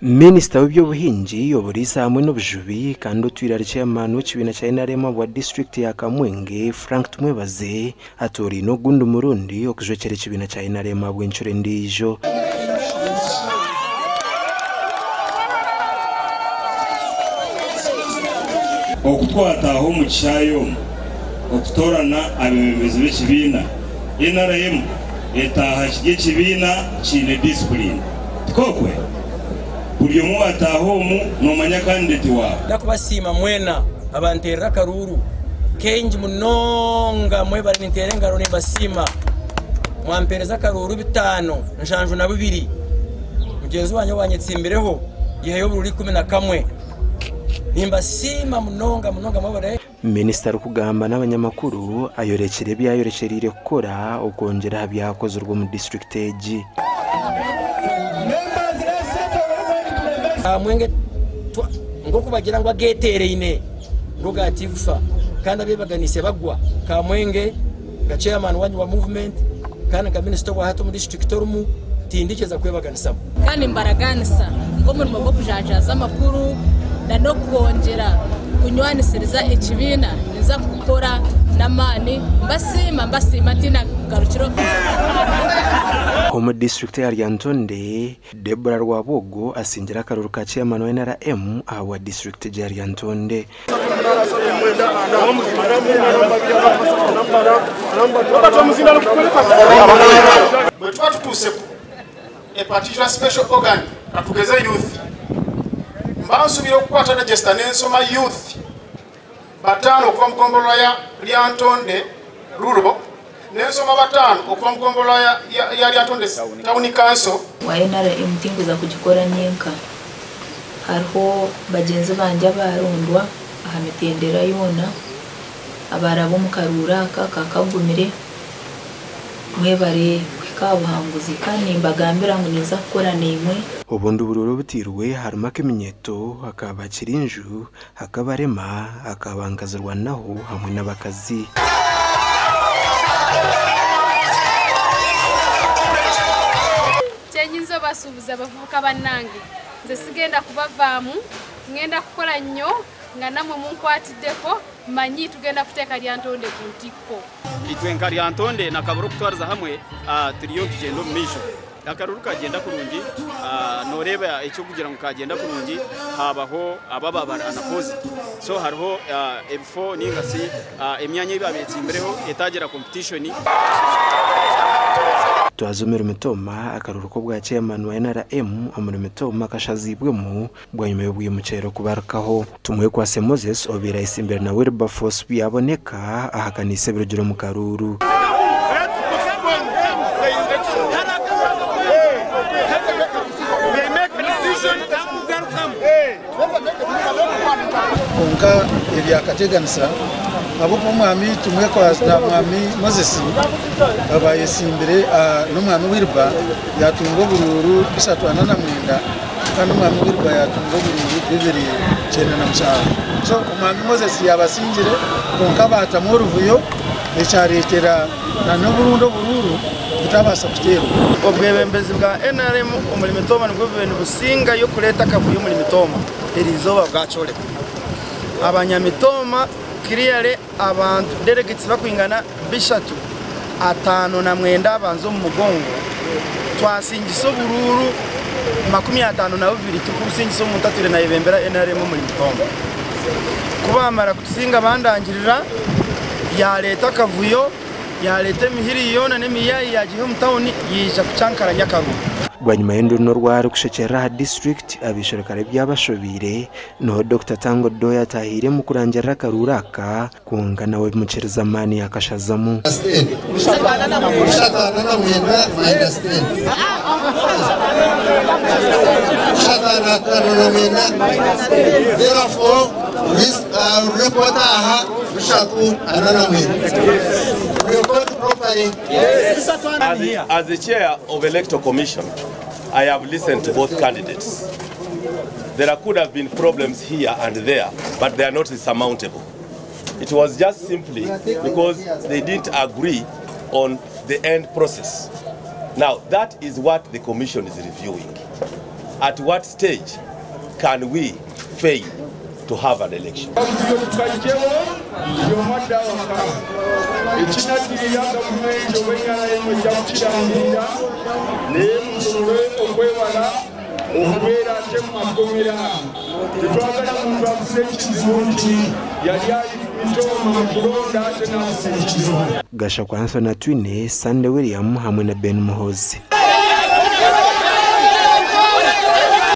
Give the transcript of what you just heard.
Minisita w'eby'obuhingi, oburiisa hamwe n'obujubi kandi otwire ari Chairman w'ekibiina kya NRM ahabwa disiturikiti ya Kamwenge, Frank Tumwebaze atooraine ogundi murundi okujwekyera ekibiina kya NRM ahabw'encuro endiijo. Oku twataaha omu kishaayi omu okutoorana abeebembezi b'ekibiina, NRM etaaha kiri ekibiina kiine disipuriini. Tikokwe? Buri omwe owaataaha omu noomanya kandideti waawe. Ndakubasiima mwena abanteerera akaruuru kaingi munonga mwebare ninteera engaro nimbasiima mwampeereza akaruuru 572 mugyenzi wangye owanyetsimbireho yaihayo oburuuru 11 nimbasiima munonga munonga mwebare. Minisita arikugamba n'abanyamakuru ayorekire ebi ayorekyereire kukora okwongyera aha byakozirwe omu disiturikiti egi. Mwenge nk'oku bagira ngu ageteeraine nigo gaatigufa kandi abeebaganiise bagwa. Kamwenge nka chairman wanyu wa movement kandi nka minisita owa hati omu disiturikiti orimu tindikyeza kwebaganisamu. Kandi nimbaraganisa ngu omurimo gw'okujanjaaza amakuru n'okwongyera kunywanisiriza ekibiina ninza kukukora n'amaani. Mbasiima mbasiima ntaine ngarukiro. Omu disiturikiti eya Lyantonde, Deborah Rwabwogo asingire akaruuru ka chairman wa NRM ahabwa disiturikiti egi ya Lyantonde. Bwe tuba tutuuse ku a particular special organ katugeze youth, mba nsubira okukwata register nensoma youth batano okuva mu gombolola ya Lyantonde Rural, nensoma batano okuva mu gombolola ya Lyantonde Town Council. Wa NRM tinkuza kugikora nyenka. Hariho bagyenzi bangye abaarondwa aha mitendera yoona abaaraba omu karuuru aka kakagumire. Mwebare kuhika aha buhanguzi kandi nimbagambira ngu ninza kukora naimwe. Obundi oburuuru obuteirwe harimu ak'eminyeeto, aka bakirinju, ak'abarema, aka bankazirwanaho hamwe n'abakazi. Kyenyinza obasuubuza abavubuka banange, nze sigenda kubavaamu, ngenda kukora nnyo nga namwe munkwatiddeko, manyi tugenda kuteeka Lyantonde ku ntikko. Itwe nka Lyantonde na Kabura okutwariza hamwe turiyo nitugyenda omu maisho. Akaruru kagyenda kurungi, noreeba eky'okugira ngu kagyenda kurungi habaho abo ababa bari unopposed. So hariho ebifo ninga shi emyanya ei babetsimbireho etagira competition. Twaza omuri Mitooma, akaruuru k'obwa chairman wa NRM omuri Mitooma kashaziibwemu bwanyima y'obwimukyero kubarukaho. Tumwekwase Moses obaire ayetsimbire na Wilberforce Byaboneka ahakaniise ebirugire omu karuuru. Kwonka ebyakateganisa ahabw'okuba omwami Tumwekwase na mwami Moses abayetsimbire n'omwami Wilber yatunga oburuuru 349 kandi omwami Wilber yatunga oburuuru 297. So omwami Moses yabasingire kwonka baatamu oruvuyo ekyareetera na n'oburundi oburuuru butabaasa kuteerwa. Obwebembezi bwa NRM omuri Mitooma nibwo bubaire nibusingayo kureeta akavuyo omuri Mitooma eriizooba bwakyoreka. Abanyamitooma clearly abantu delegates bakwingana 359 abanza omu mugongo twasingisa oburuuru 52 turikubusingisa omuntu atwire nayebembera NRM omuri Mitooma. Kubamara kutusinga bandangirira yareeta akavuyo yareeta emihiri yoona n'emiyayi yagiiha omu tawuni yaija kucankaranya akaruuru. Bwanyima y'enduru n'orwari kushekyerera aha disiturikiti abaisherukare ebyabashobeire, niho Dokita Tanga Odoi ataahiiremu kurangirira akaruuru aka kwonka nawe bimukiriza amaani yakashazamu. As the chair of Electoral Commission, I have listened to both candidates. There could have been problems here and there, but they are not insurmountable. It was just simply because they didn't agree on the end process. Now, that is what the Commission is reviewing. At what stage can we fail to have an election? Buli omu adde awaka. Ekinaddirira gavumenti oba NRM ejja kukirangirira naye musobole okwewala okubeera ate mu makomera. Tetwagala muntu afune ekizibu nti yali ali ku mitooma mu kulonda ate n'afuna ekizibu. Gashakwa Anthony Atwine, Sunday William hamwe na Ben Muhoozi.